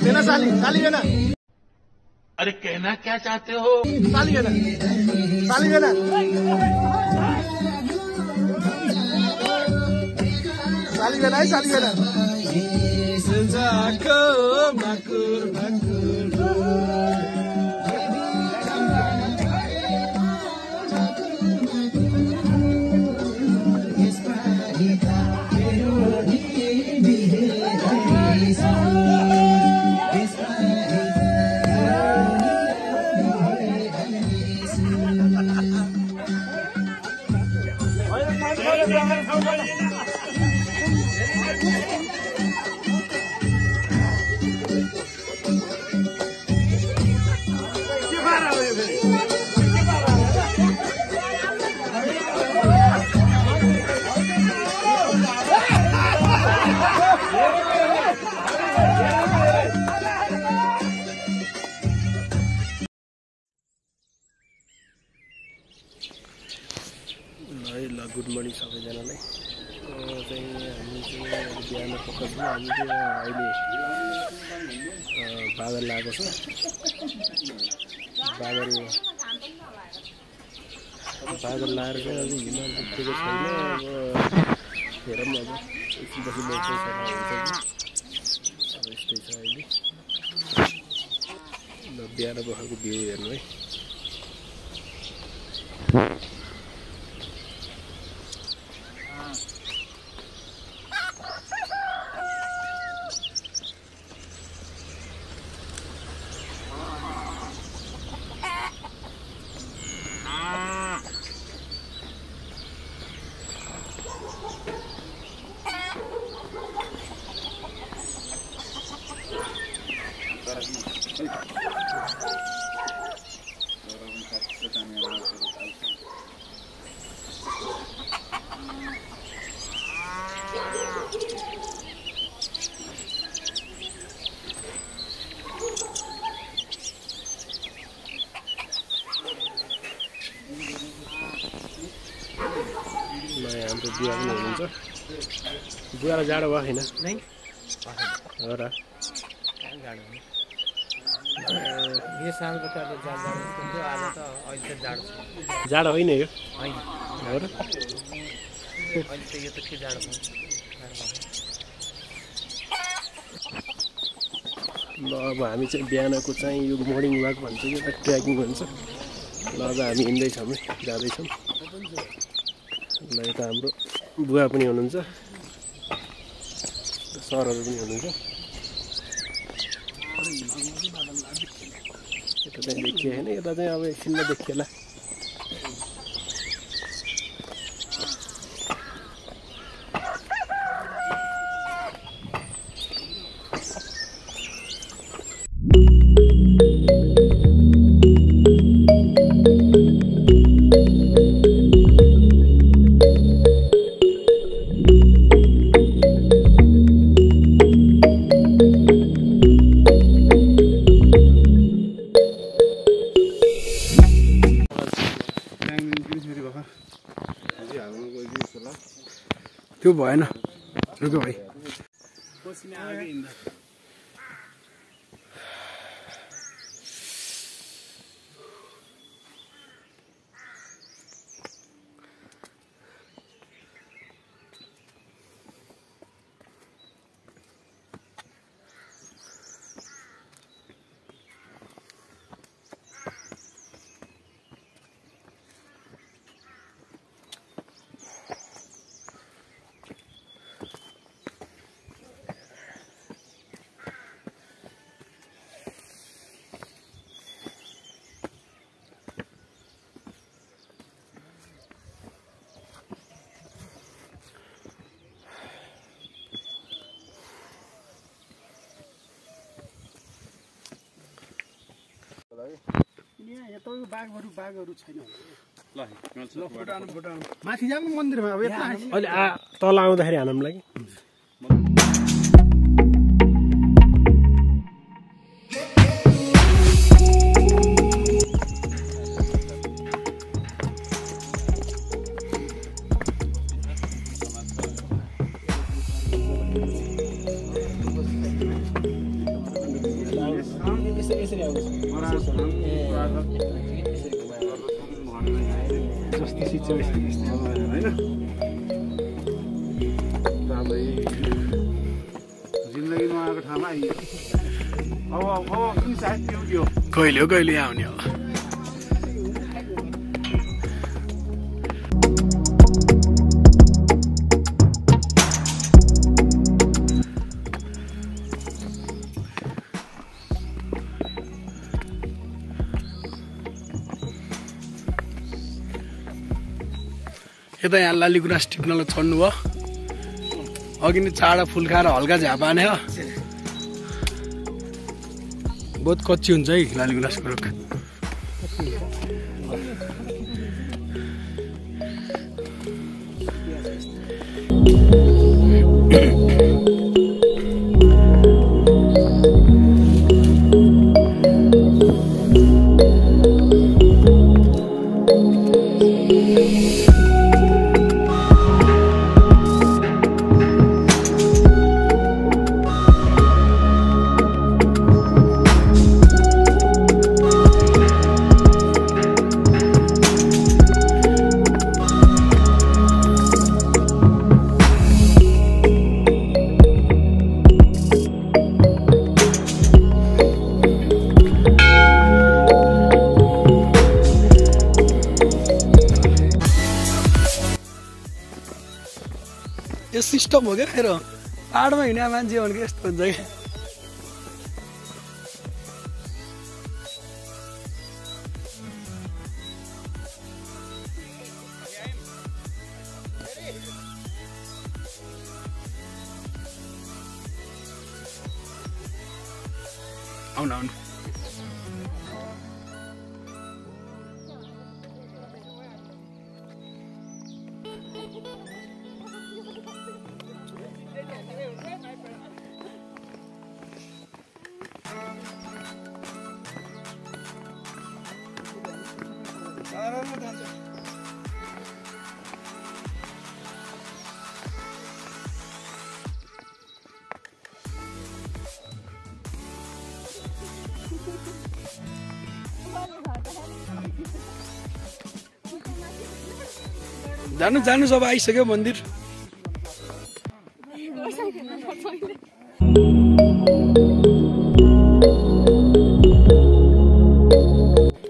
देना साली देना। अरे कहना क्या चाहते हो? साली देना साली देना साली देना है साली देना। गुड मर्निङ सबैजनालाई। चाहिँ हामी चाहिँ बिहान फोकस छौँ। हामी चाहिँ अहिले बादल लागेको छ। बादल लाएर चाहिँ अब हिमाल देखेको छैन। अब हेरौँ अब एकछिनपछि मौसम सफा हुन्छ कि। अब यस्तै छ अहिले। ल बिहान बखेको भ्यू हेर्नु है। हाम्रो बुवा पनि हुनुहुन्छ। बुवालाई जाडो भयो होइन? हो र यो सालको त अब जाडो थियो। आज त अहिले त जाडो छ। जाडो होइन यो? होइन हो र अहिले त यो त के जाडो भयो। ल अब हामी चाहिँ बिहानको चाहिँ यो मर्निङ वाक भन्छ कि ट्रेकिङ भन्छ। ल अब हामी हिँड्दैछौँ है, जाँदैछौँ। ल यता हाम्रो बुवा पनि हुनुहुन्छ, सरहरू पनि हुनुहुन्छ। यता चाहिँ देखियो होइन, यता चाहिँ अब एकछिनमा देखिएला। त्यो भएन रुको भाइ। बाघहरू छैन। माथि जानु मन्दिरमा अब अहिले तल आउँदाखेरि हानौँ लागि। यसरी आउँछ जस्तो शिक्षा होइन जिन्दगीमा आएको ठाउँमा आइयो अब कुन सायद त्यो कहिले आउने हो यता यहाँ लाली गुराँस टिप्नलाई चढ्नु भयो अघि नै चाडा फुल खाएर हल्का झापा हाने हो बहुत कच्ची हुन्छ है लाली गुराँसको रुख यो सिस्टम हो क्या फेर पाहाडमा हिँड्ने मान्छे भनेको यस्तो हुन्छ क्या आउनु आउनु जानु जानु सब आइसक्यो मन्दिर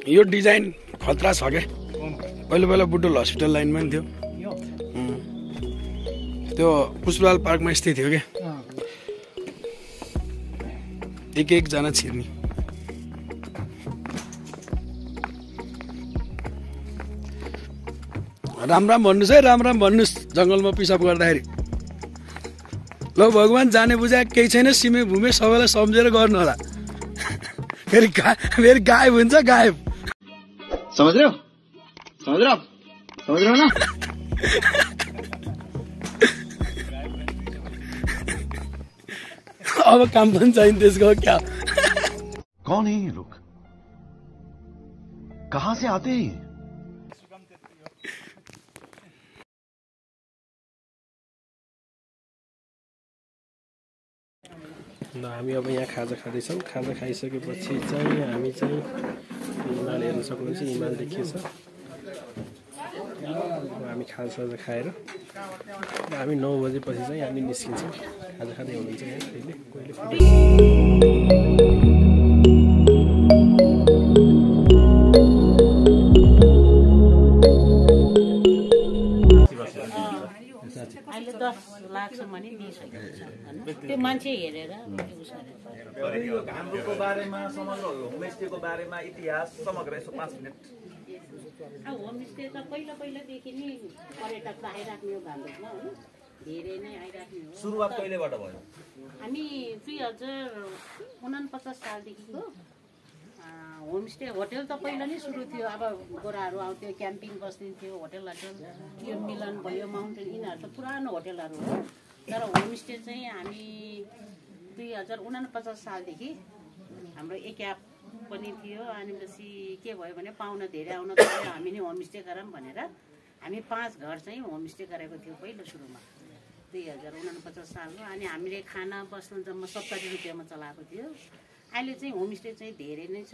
यो डिजाइन खतरा छ क्या पहिला पहिला बुटोल हस्पिटल लाइनमा पनि थियो त्यो पुष्पलाल पार्कमा स्थित थियो क्या एकजना छिर्ने राम राम भन्नुहोस् है राम राम भन्नुहोस् जङ्गलमा पिसाब गर्दाखेरि ल भगवान् जाने बुझा केही छैन सिमे भूमे सबैलाई सम्झेर गर्नु होला फेरि गायब हुन्छ गायब समझ रहे हो ना अब काम पनि छैन त्यसको क्या कौन है ये लोग कहां से आते हैं ल हामी अब यहाँ खाजा खाँदैछौँ खाजा खाइसकेपछि चाहिँ हामी चाहिँ हिमाल हेर्न सक्नुहुन्छ हिमाल देखिएछ हामी खाजा खाएर हामी 9 बजेपछि चाहिँ हामी निस्किन्छौँ खाजा खाँदै हुनुहुन्छ यहाँ कहिले अहिले 10 लाखसम्म नि दिइसकेको छ त्यो मान्छे हेरेर हाम्रोको बारेमा समग्र होमस्टेको बारेमा इतिहास समग्र यसो 5 मिनेट होमस्टे त पहिलादेखि नै पर्यटक आइराख्ने हो भान्डोमा होइन धेरै नै आइराख्ने हो सुरुवात कहिलेबाट भयो हामी 2049 सालदेखिको होमस्टे होटल त पहिला नै सुरु थियो अब गोराहरू आउँथ्यो क्याम्पिङ बस्दिन्थ्यो होटल यो मिलन भयो माउन्टेन यिनीहरू त पुरानो होटलहरू हो तर होमस्टे चाहिँ हामी 2049 सालदेखि हाम्रो एक एप पनि थियो अनि पछि के भयो भने पाहुना धेरै आउन थाल्यो हामी नै होमस्टे गरौँ भनेर हामी 5 घर चाहिँ होमस्टे गरेको थियो पहिलो सुरुमा 2049 सालमा अनि हामीले खाना बस्न जम्मा 70 रुपियाँमा चलाएको थियो अहिले चाहिँ होमस्टे चाहिँ धेरै नै छ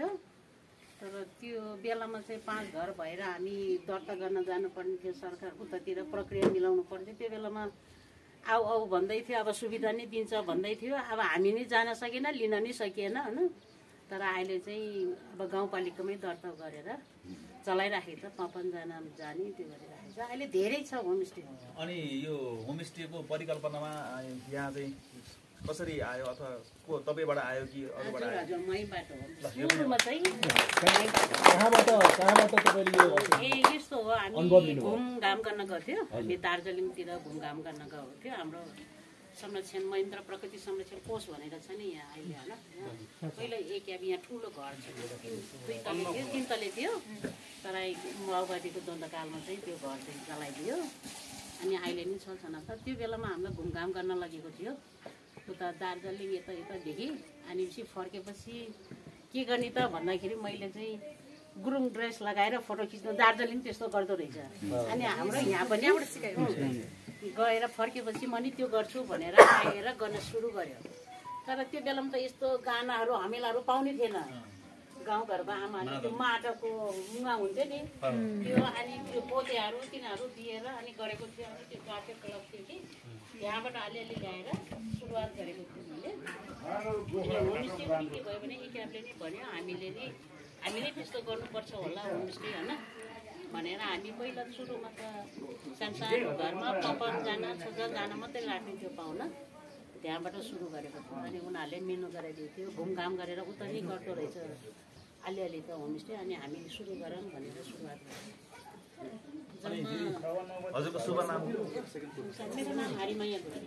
तर त्यो बेलामा चाहिँ 5 घर भएर हामी दर्ता गर्न जानुपर्ने थियो सरकार उतातिर प्रक्रिया मिलाउनु पर्थ्यो त्यो बेलामा आऊ आऊ भन्दै थियो अब सुविधा नै दिन्छ भन्दै थियो अब हामी नै जान सकेन लिन नै सकिएन हैन तर अहिले चाहिँ अब गाउँपालिकामै दर्ता गरेर चलाइराखेको छ 5 जना जाने त्यो गरिराखेको छ अहिले धेरै छ होमस्टे अनि यो होमस्टेको परिकल्पनामा यहाँ चाहिँ कसरी आयो अथवा को तपाईबाट आयो कि अरूबाट आयो हजुर मैबाट हो सुरुमा चाहिँ कहाँबाट तपाईले यो ए यस्तो हो हामी घुमघाम गर्न गएको थियो हामी दार्जिलिङतिर घुमघाम गर्न गएको थियो हाम्रो संरक्षण महेन्द्र प्रकृति संरक्षण कोष भनेर छ नि यहाँ अहिले होइन पहिला एक अब यहाँ ठुलो घर छ 2 तले थियो 3 तले थियो तर माओवादीको द्वन्द्वकालमा चाहिँ त्यो घर चाहिँ जलाइदियो अनि अहिले नि चल्छ न त त्यो बेलामा हामीलाई घुमघाम गर्न लगेको थियो उता दार्जिलिङ यतादेखि अनि पछि फर्केपछि के गर्ने त भन्दाखेरि मैले चाहिँ गुरुङ ड्रेस लगाएर फोटो खिच्नु दार्जिलिङ त्यस्तो गर्दो रहेछ अनि हाम्रो यहाँ पनि यहाँबाट सिकायो गएर फर्केपछि म नि त्यो गर्छु भनेर आएर गर्न सुरु गर्यो तर त्यो बेलामा त यस्तो गानाहरू हमेलाहरू पाउने थिएन गाउँघरको आमाले त्यो माटोको मुवा हुन्थ्यो नि त्यो अनि त्यो पोतेहरू तिनीहरू दिएर अनि गरेको थियो अनि त्यो गाउँको क्लब थियो कि यहाँबाट अलिअलि ल्याएर सुरुवात गरेको थियो मैले होमस्टे पनि के भयो भने इक्यापले नै भन्यो हामीले त्यस्तो गर्नुपर्छ होला होमस्टे होइन भनेर हामी पहिला सुरुमा त सानो घरमा 5 जना 6 जना मात्रै राख्ने थियो पाहुना त्यहाँबाट सुरु गरेको थियो अनि उनीहरूले मेनु गराइदिएको थियो घुमघाम गरेर उता नै गर्दो रहेछ अलिअलि त होमस्टे अनि हामीले सुरु गरौँ भनेर सुरुवात गऱ्यौँ हजुरको शुभ नाम मेरो नाम हरिमाया गुरुङ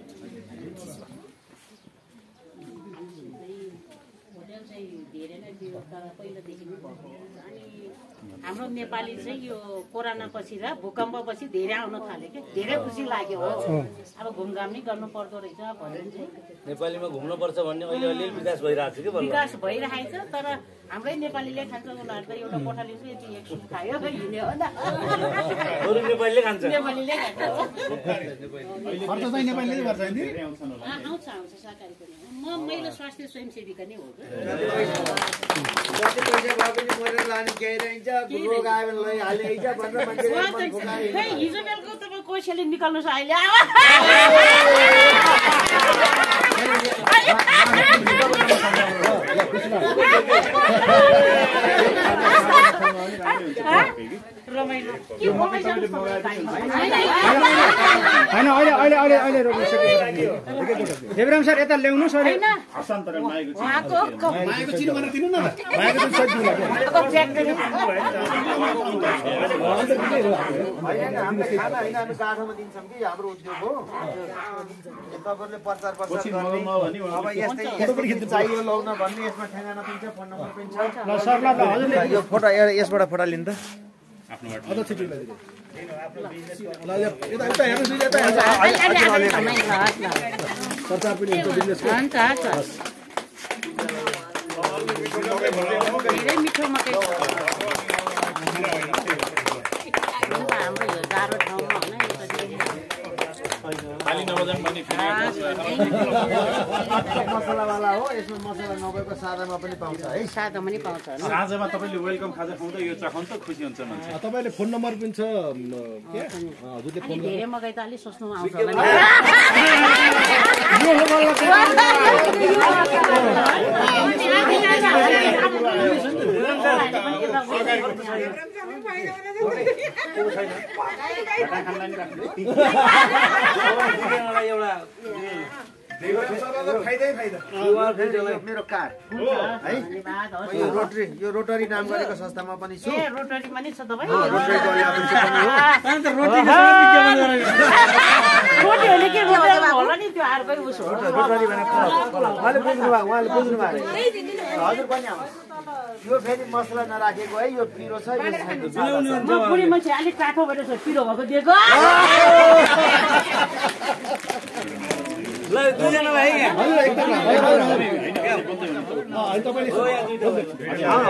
होटल चाहिँ धेरै नै थियो तर पहिलादेखि नै भएको अनि हाम्रो नेपाली चाहिँ यो कोरोना पछि र भूकम्प पछि धेरै आउन थाल्यो कि धेरै खुसी लाग्यो हो अब घुमघाम नै गर्नु पर्दो रहेछ भनेर चाहिँ नेपालीमा घुम्नु पर्छ भन्ने अहिले अलिअलि विकास भइरहेको छ कि विकास भइरहेको छ तर हाम्रै नेपालीले खान्छ उनीहरू त एउटा कोठा लिन्छ यति एक सुट खायो हिँड्यो हो अरू नेपालीले खान्छ नेपालीले खान्छ खर्च चाहिँ नेपालीले गर्छ नि आउँछ शाकाहारी पनि मैले स्वास्थ्य स्वयंसेविका नै हो जति पैसा भए पनि मरेर लाने केही रहन्छ रोग आयो भने लैहालिन्छ भनेर मान्छे हिजो बेलुका तपाईँ कोसेली निकाल्नुहोस् अहिले रमाइलो के होइन अहिले रोकिसक्यो देवराम सर यता ल्याउनुहोस् हस्तान्तरण मागेको चिनो भनेर दिनु न मागेको चाहिँ सजिलो खाना होइन हामी गाठामा दिन्छौँ कि हाम्रो उद्योग हो तपाईँहरूले प्रचार गर्ने अब यस्तै चाहियो लाउन भन्ने यसमा ठेगाना दिन्छ फोन नम्बर पनि छ यो फोटो यसबाट फोटो लिनु त धेरै मिठो मकै हाम्रो यो गाह्रो ठाउँमा मसलावाला हो यसमा मसला नभएको सादामा पनि पाउँछ है सादा पनि पाउँछ साँझमा तपाईँले वेलकम खाजा खुवाउँदा यो चखाउँछ खुसी हुन्छ मान्छे तपाईँले फोन नम्बर पनि छ हजुरले फोन धेरै मकै त अलिक सोच्नुमा आउँछ होला मेरो कार्ड है यो रोटरी नाम गरेको संस्थामा पनि छु रोटरी पनि छ तपाईँ रोटीहरूले के होला नि त्यो अर्कै उसो रोटरी उहाँले बुझ्नु भयो हजुर पनि आउँछ यो फेरि मसला नराखेको है यो पिरो छ यो बुढी मान्छे अलिक काठो भएर पिरो भएको दिएको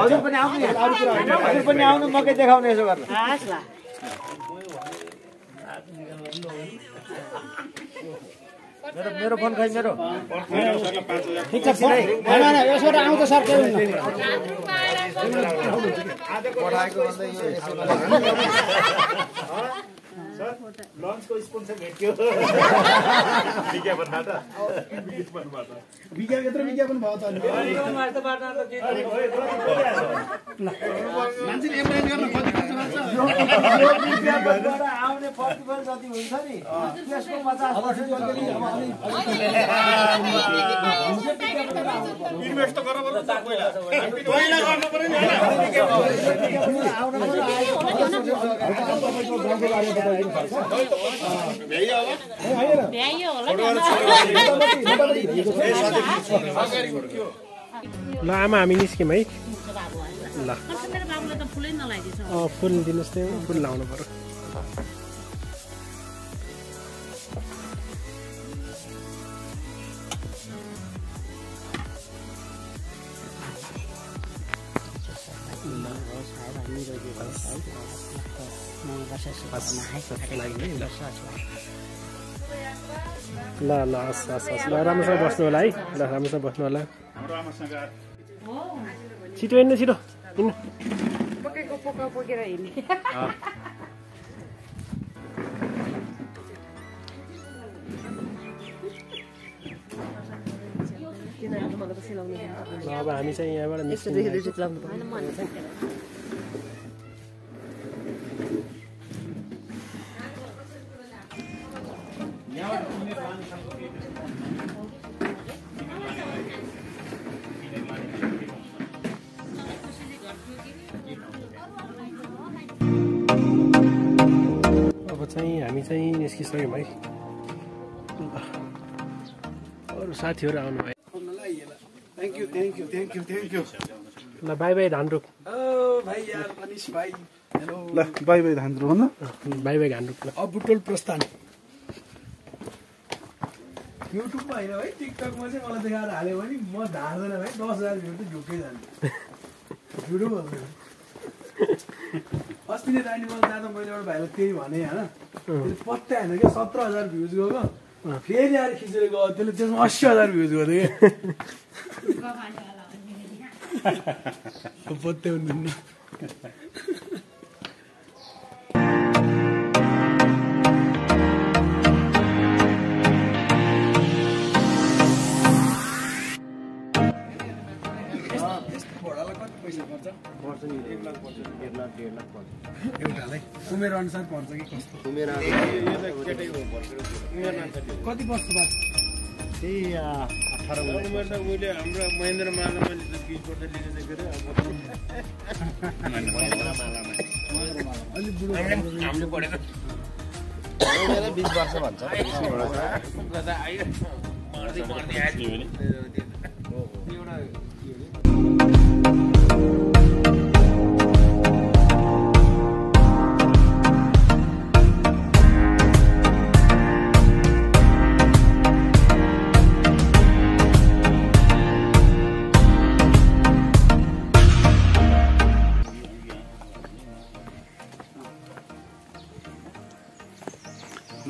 हजुर पनि आउनु मकै देखाउने यसो गर्नु मेरो फोन खै मेरो ठिक छ हैन यसबाट आउँछ सर केही हुन्न पठाएको भन्दा यो यसो लन्चको स्पोन्सर भेट्यो विज्ञापनबाट विज्ञापन यत्रो विज्ञापन भयो त मान्छेले एप्लाई गर्न कति खर्च गर्छ विज्ञापनबाट आउने प्रतिफल जति हुन्छ नि त्यसको 50% जति इन्भेस्ट त गर बरु पहिला गर्नु पर्यो नि ल आमा हामी निस्क्यौँ है ल फुल दिनुहोस् त्यो फुल लाउनु पर्यो ल ल हस् हस् हस् ल राम्रोसँग बस्नु होला है ल राम्रोसँग बस्नु होला छिटो हिँड्नु छिटो हिँड्नु अब हामी चाहिँ यहाँबाट अब चाहिँ हामी चाहिँ निस्किसक्यौँ है अरू साथीहरू आउनु भयो thank you thank you thank you thank you ल बाई बाई धानरुक ओ भाइ यार अनिश भाइ हेलो ल बाई बाई धान रुक न बाई बाई धानरुक ल अब बुटोल प्रस्थान युट्युबमा होइन भाइ टिकटकमा चाहिँ मलाई देखाएर हाल्यो भने म धार्दैन भाइ 10,000 भ्यू त ढुक्कै जान्छु भिडियो भन्दैन अस्ति नै दाइनी मलाई जाँदा मैले एउटा भाइलाई त्यही भने होइन पत्ता होइन क्या 17,000 भ्युज गएको फेरि आएर खिचेर गयो त्यसले त्यसमा 80,000 भ्युज गयो क्या पत्तै हुनुहुन्न एउटालाई उमेर अनुसार पर्छ कि कस्तो कति वर्ष बाद त्यही 18 उमेरमा मैले हाम्रो महेन्द्र माला मैले 20 वर्ष लिएको अलिक बुढो हामीले पढेको 20 वर्ष भन्छ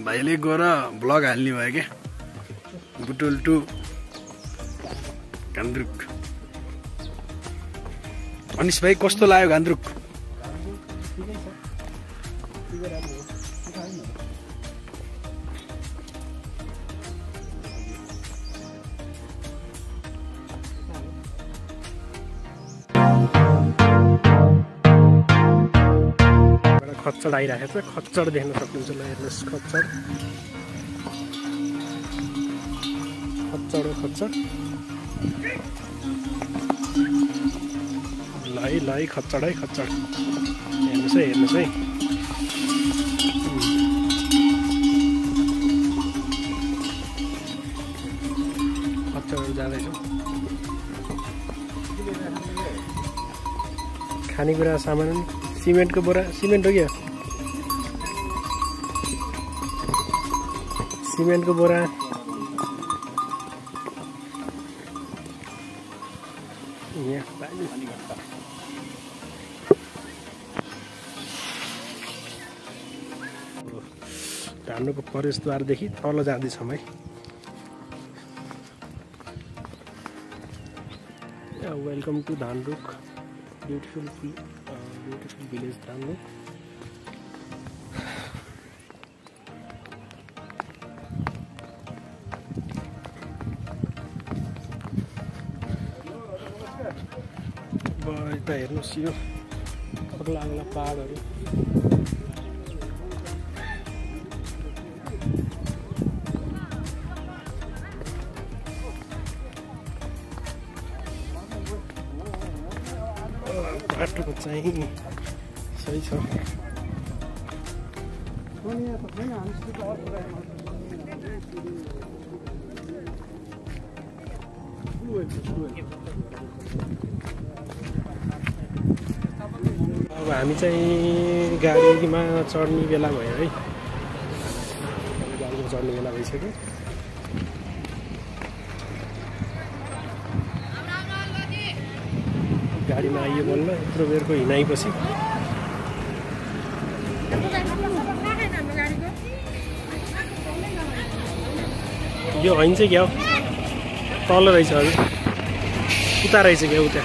भाइले गएर ब्लग हाल्ने भयो क्या बुटोल टु गान्द्रुक अनिश भाइ कस्तो लाग्यो गान्द्रुक खच्चड आइरहेको छ खच्चड देख्न सक्नुहुन्छ ल हेर्नुहोस् खच्चड खच्चड हो खच्चड ल है खच्चड है खच्चड हेर्नुहोस् है खच्चडहरू जाँदैछौँ खानेकुरा सामान सिमेन्टको बोरा सिमेन्ट हो क्या सिमेन्टको बोरा धानुको प्रवेशद्वारदेखि तल जाँदैछौँ है वेलकम टू धानरुक ब्यूटीफुल विलेज धानरुक। यता हेर्नुहोस् यो अग्ला अग्ला पहाडहरू। बाटोको चाहिँ सही छ। अब हामी चाहिँ गाडीमा चढ्ने बेला भयो है। गाडीमा चढ्ने बेला भइसक्यो। गाडीमा आइयो बल्ल यत्रो बेरको हिँडाइपछि। यो होइन चाहिँ क्या हो तल रहेछ अरू उता रहेछ क्या उता।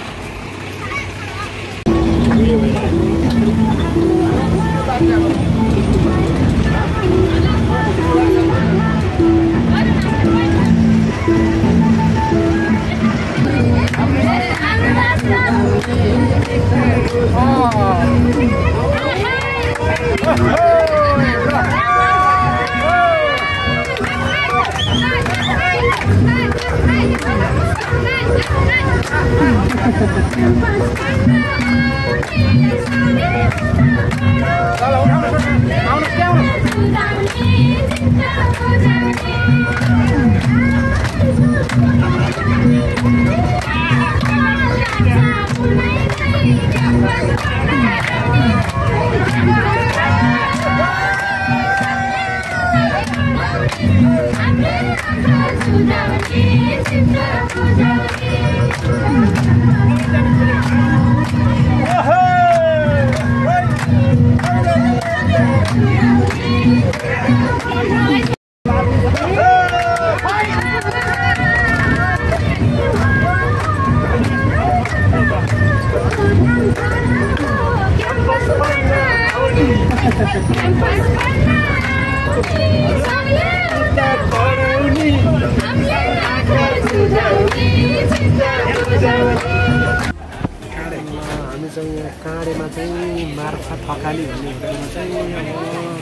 हामी चाहिँ यहाँ काँडेमा चाहिँ मार्फा थकाली भन्ने होटलमा चाहिँ अब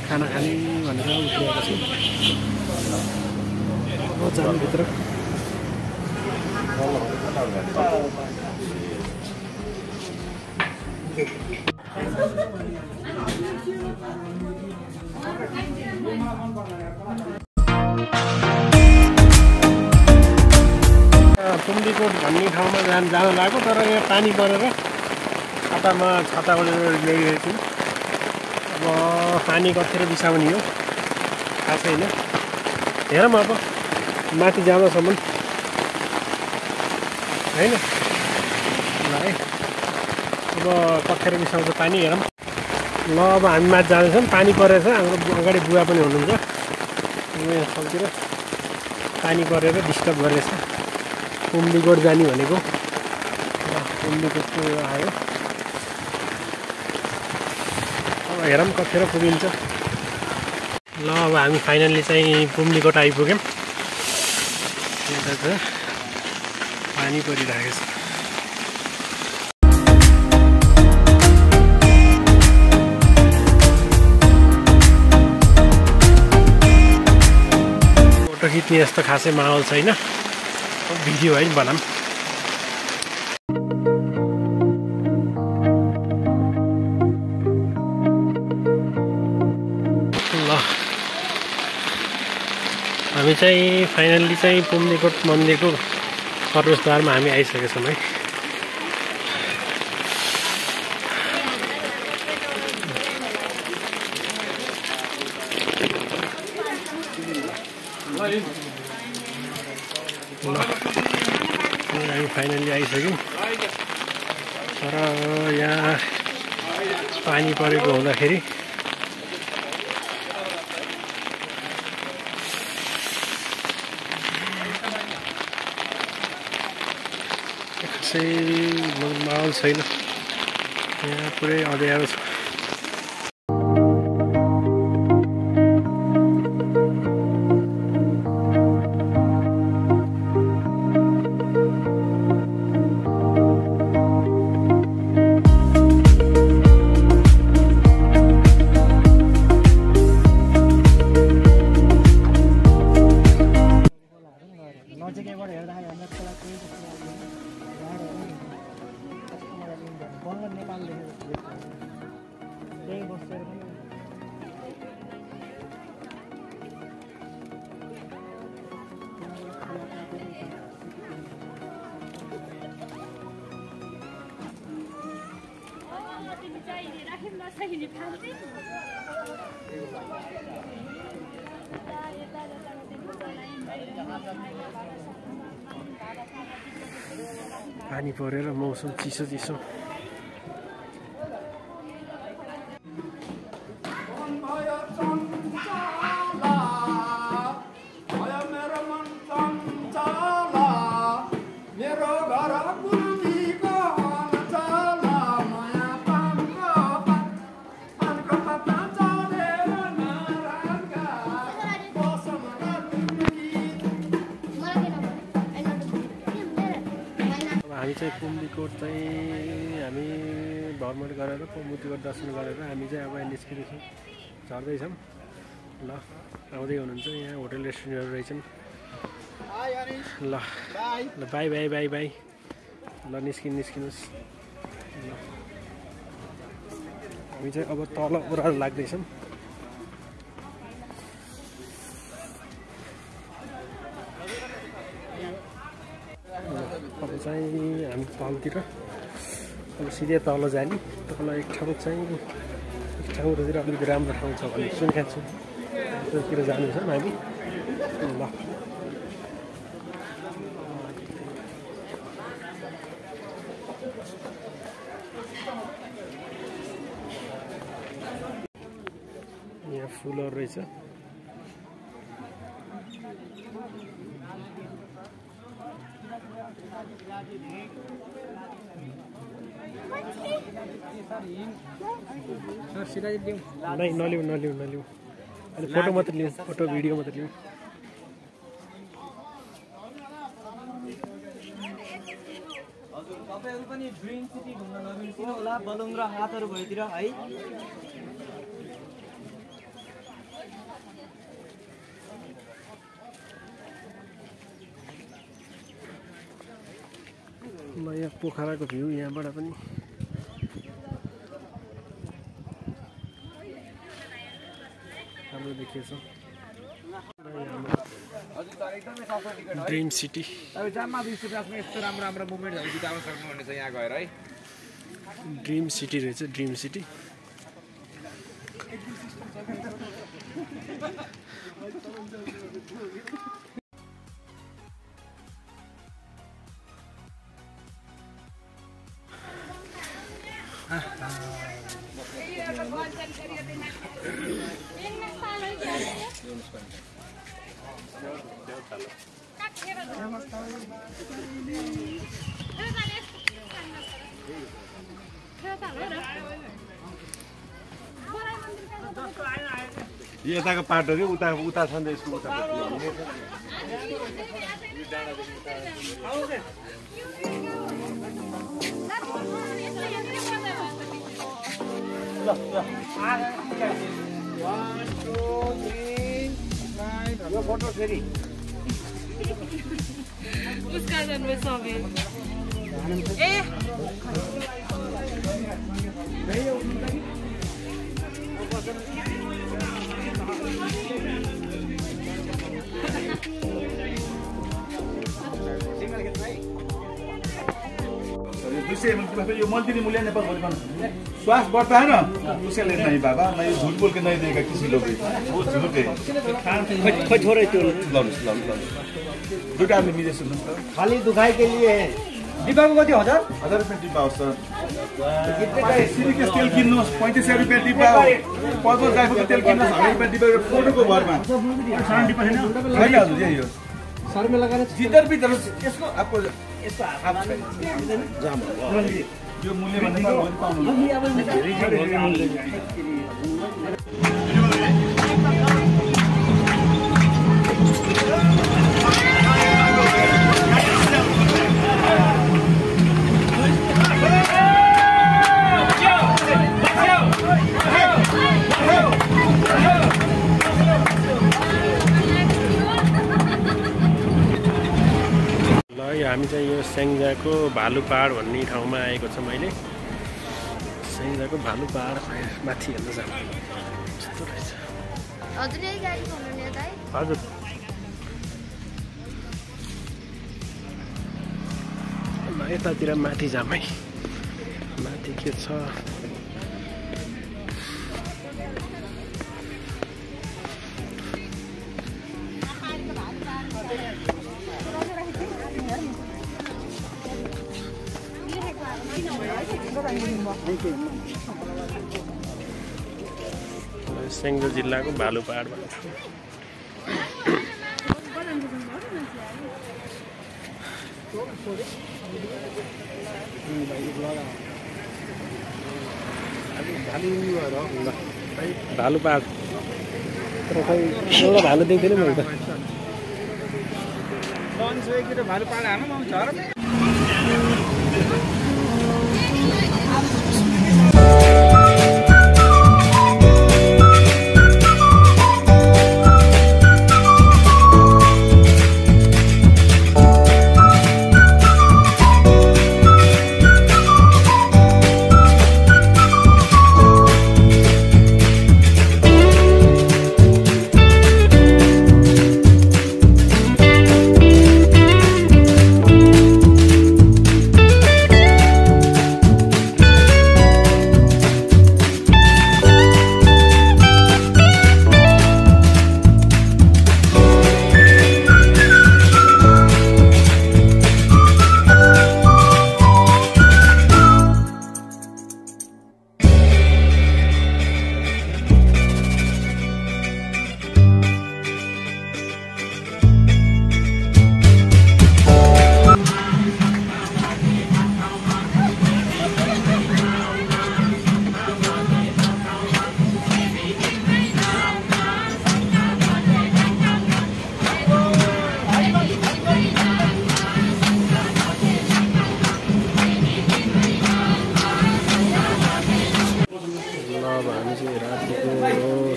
खाना खाने भनेर उठिरहेको छु। अब जानु भित्र। पुम्लीकोट भन्ने ठाउँमा जान लाग्यो तर यहाँ पानी परेर छातामा छाता ओढेर ल्याइरहेको छु। अब पानी कतिखेर बिसाउने हो थाहा छैन। हेरौँ अब माथि जाँदासम्म होइन ल है। अब कतिखेर बिसाउँछ पानी हेरौँ। ल अब हामी माथि जाँदैछौँ। पानी परेछ। हाम्रो अगाडि बुवा पनि हुनुहुन्छ। यहाँ सबतिर पानी परेर डिस्टर्ब गरेछ। पुम्लीकोट जाने भनेको पुम्लीकोटको आयो। अब हेरौँ कतिखेर पुगिन्छ। ल अब हामी फाइनल्ली चाहिँ पुम्लीकोट आइपुग्यौँ। यता त पानी परिरहेको छ। फोटो खिच्ने यस्तो खासै माहौल छैन। भिडियो है बनाऊँ। ल हामी चाहिँ फाइनल्ली चाहिँ पुम्लीकोट मन्दिरको प्रवेशद्वारमा हामी आइसकेका छौँ है। हामी फाइनल्ली आइसक्यौँ। तर यहाँ पानी परेको हुँदाखेरि चाहिँ माहौल छैन, यहाँ पुरै अँध्यारो छ। पानी परेर मौसम चिसो चिसो। हामी चाहिँ कुम्दीकोट चाहिँ हामी भ्रमण गरेर कुम्दीकोट दर्शन गरेर हामी चाहिँ अब निस्किँदैछौँ, झर्दैछौँ। ल आउँदै हुनुहुन्छ, यहाँ होटल रेस्टुरेन्टहरू रहेछन्। ल ल बाई बाई बाई बाई। ल निस्किनुहोस्। ल हामी चाहिँ अब तल ओह्रालो लाग्दैछौँ। अब चाहिँ हामी तलतिर अब सिधै तल जाने। तल एक ठाउँ ठाउँतिर अलिक राम्रो ठाउँ छ भने सुनेको छु, त्योतिर जानेछौँ हामी। ल यहाँ फुलहरू रहेछ। नलिउँ अहिले फोटो मात्र लिउँ, फोटो भिडियो मात्र लिउँ। तपाईहरु पनि ड्रिम सिटी घुम्न नबिर्सिनु होला, बलुङ र हातहरु भइतिर है। ल यहाँ पोखराको भ्यू यहाँबाट पनि राम्रो देखिएछ। ड्रिम सिटी जाममा 20 रुपैयाँमा यस्तो राम्रो मुभमेन्टहरु बिताउन सक्नुहुनेछ यहाँ गएर है। ड्रिम सिटी रहेछ, ड्रिम सिटी। यताको पाटो कि उता छ नि यसको उता यो फोटो फेरि उसका जन्म सबै ए ये मंत्री मूल्य नेपाल भोलिपन स्वास्थ्य बढ़ता है ना, उसके लिए नहीं बाबा, मैं ये झूठ बोल के नहीं देगा किसी लोग भी, वो झूठ है। दुटा आदमी मुझे सुनो, खाली दुखाई के लिए है। डिब्बा को कति 1000 रुपये डिब्बा हो सर। सिलिकेस तेल किन्नु 3500 रुपये डिब्बा हो, पर्पल ड्राइभरको तेल किन्नु 100 रुपये डिब्बा फोटोको भरमा। होइन हजुर यही हो। सर में लगाने जिधर भी तरह इसको आपको यो मूल्य भन्दा भोलि पाउनु हामी चाहिँ यो स्याङ्जाको भालु पहाड भन्ने ठाउँमा आएको छ। मैले स्याङ्जाको भालु पहाड माथि हेर्न जानु कस्तो रहेछ। हजुर यतातिर माथि जाम है। माथि के छ स्याङ्जा जिल्लाको भालु पहाड भन्छ। भालु पहाड तर खै एउटा भालु देख्दैन मैले त। भालु पहाड हाल्नु आउँछ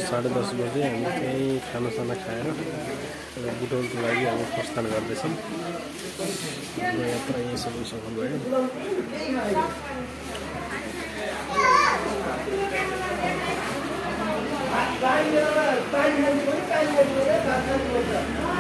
साढे 10 बजे हामी चाहिँ खानासाना खाएर बुटोलको लागि हामी प्रस्थान गर्दैछौँ। हाम्रो यात्रा यहीँसम्म सफल भयो। Thank you.